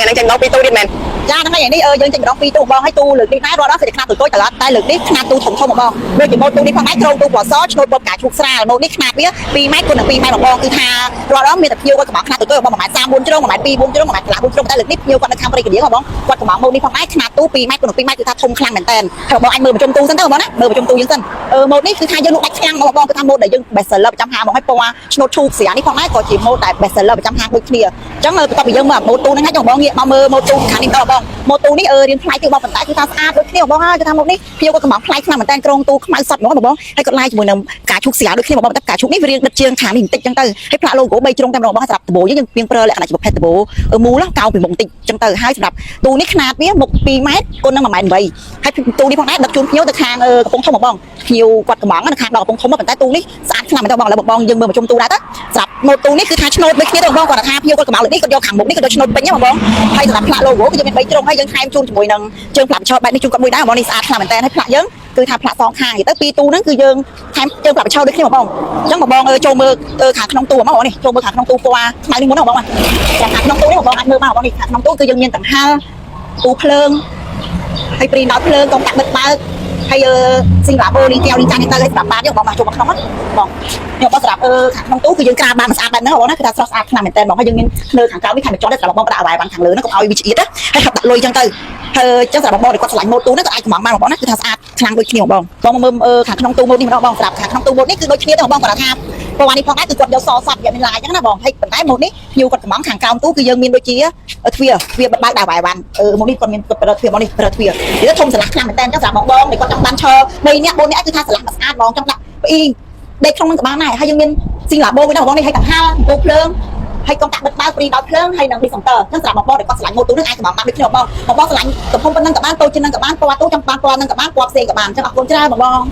ហ្នឹងចេញម្ដងពីរទូទៀតមែន? ចាហ្នឹងហើយនេះយើងចេញម្ដងពីរទូបងឲ្យទូលើកនេះដែររាល់ដល់គឺខ្នាតតូចៗត្រឡប់តែលើកនេះខ្នាតទូធំធំបងដូចជាម៉ូតទូនេះផងដែរក្រុងទូពណ៌សឆ្នូតបបកាឈូកស្រាលម៉ូតនេះខ្នាតវា2ម៉ែត្រគុណនឹង2ម៉ែត្របងគឺថារាល់ដល់មានតែភ្ញៀវគាត់កំងខ្នាតតូចៗបង1ម៉ែត្រ34ជ្រុង1ម៉ែត្រ2 4ជ្រុង1ម៉ែត្រកន្លះ4ជ្រុងតែលើកនេះភ្ញៀវគាត់នៅខាងព្រៃកលៀងបងគាត់កំងម៉ូតនេះផងដែរខ្នាតទូ2ម៉ែត្រគុណនឹង2ម៉ែត្រគឺថាធំខ្លាំងមែនតើហើយបងអាចមើលបញ្ជុំទូសិនទៅបងណាមើលបញ្ជុំទូយើងសិនអឺម៉ូតនេះគឺថាយើងលក់ដាច់ខ្លាំងបងបងគឺថាម៉ូតដែលយើង best seller ប្រចាំហាងបងឲ្យពណ៌ឆ្នូតឈូកស្រាលនេះផងដែរក៏ជាម៉ូតដែល best seller ប្រចាំហាងដូចគ្នាអញ្ចឹងបន្ទាប់ពីយើងមើលម៉ូតទូហ្នឹងហើយចង់បងងាកមកមើលម៉ូតទូខាងនេះដល់បងម៉ូតទូនេះអឺរៀងថ្លៃជាងបងប៉ុន្តែគឺថាស្អាតដូចគ្នាបងហើយគឺថាម៉ូតនេះភ្ញៀវក៏កំងថ្លៃខ្លាំងមែនតើក្រុងទូខ្មៅសុតហ្មងបងហើយគាត់ឡាយជាមួយនឹងការឈូកស្រាលដូចគ្នាបងតែការឈូកនេះវារៀងដិតជាងខាងនេះបន្តិចចឹងទៅហើយផ្លាក logo 3ជ្រុងតែម្ដងបងសម្រាប់ដបូយើងយើងប្រើលក្ខណៈជាប្រភេទដបូមូលកោពីមុខបន្តិចចឹងទៅហើយសម្រាប់ទូនេះខ្នាតវាមុខ2ម៉ែត្រគុណនឹង1ម៉ែត្រ8ហើយទូនេះផងដែរដឹកជូនភ្ញៀវទៅខាងកំពង់ធំបងភ្ញៀវគាត់កំងនៅខាងដល់កំពង់ធំប៉ុន្តែទូនេះស្អាតខ្លាំងមែនតើបងឥឡូវបងយើងមើលមកជុំទូដែរទៅសម្រាប់ម៉ូតទូនេះគឺថាឆ្នូតដូចគ្នាទៅបងគាត់ថាភ្ញៀវគាត់កំងលើនេះគាត់យកខាងមុខនេះគាត់យកឆ្នូតពេញហ្នឹងបងហើយសម្រាប់ផ្លាក logo គឺយើងមាន3ជ្រុងហើយយើងថែមជូនជាមួយនឹងជើងផ្លាកបញ្ឆោតបែបនេះជូនគាត់មួយដែរបងនេះស្អាតខ្លាំងមែនតើហើយផ្លាកយើងគឺថាផ្លាកសងខាងទៅពីរទូហ្នឹងគឺយើងថែមជើងផ្លាកបញ្ឆោតដូចគ្នាបងអញ្ចឹងបងចូលមើលខាងក្នុងទូបងនេះចូលមើលខាងក្នុងទូពណ៌ខ្មៅនេះមុនណាបងចាខាងក្នុងទូនេះបងអាចមើលមកបងនេះខាងក្នុងទូគឺយើងមានតង្ហាលទូភ្លើងហើយព្រីដោតភ្លើងកុំតាក់បិទបើកហើយស៊ីងឡាបូលីកែវលីចាននេះទៅឲ្យសម្រាប់បានយើងបងមកចូលមកក្នុងបងខ្ញុំបងសម្រាប់ខាងក្នុងទូគឺយើងក្រាបបានស្អាតបែបហ្នឹងបងណាគឺថាស្រស់ស្អាតខ្លាំងមែនតើបងហើយយើងមាននៅខាងក្រៅនេះខាងបញ្ចុះដែរសម្រាប់បងដាក់អវ៉ៃបានខាងលើហ្នឹងកុំឲ្យវាឆ្អៀតហើយហាប់ដាក់លុយចឹងទៅហើយចឹងសម្រាប់បងដែលគាត់ឆ្លាញ់ម៉ូតទូហ្នឹងក៏អាចកំងបានបងណាគឺថាស្អាតខ្លាំងដូចគ្នាបងបងមើលខាងក្នុងទូម៉ូតនេះម្ដងបងសម្រាប់ខាងក្នុងទូម៉ូតនេះគឺដូចគ្នាទេបងគាត់ថាពណ៌នេះផងដែរគឺគាត់យកសសតយកមានឡាយចឹងណាបងហើយប៉ុន្តែម៉ូតនេះភ្ញៀវគាត់កំងខាងក្រោមទូគឺយើងមានដូចជាទ្វារទ្វារបិទបើកដាក់អវ៉ៃបានម៉ូតនេះគាត់មានគាត់ប្រើទ្វារបងនេះប្រើទ្វារនិយាយធំស្រឡះខ្លាំងមែនតើចឹងសម្រាប់បងបងដែលគាត់ចង់បានឈរ3នាក់4នាក់គឺថាស្រឡះមកស្អាតបងចង់ដាក់ផ្អ៊ីដេកក្នុងនឹងក៏បានដែរហើយយើងមានស៊ីងឡាបូមួយដែរបងនេះហើយកង្ហាលអំពូលភ្លើងហើយកុំតាក់បិទបើកព្រីដោតភ្លើងហើយនឹងឌីសុងទ័រអញ្ចឹងសម្រាប់បងបងដែលគាត់ស្រឡាញ់ម៉ូតទូនឹងអាចកំងបានដូចគ្នាបងបងបងស្រឡាញ់ទំហំប៉ុណ្ណឹងក៏បានតូចជាងនឹងក៏បានពណ៌ទូចង់បានពណ៌នឹងក៏បានពណ៌ផ្សេងក៏បានអញ្ចឹងអរគុណច្រើនបងបង។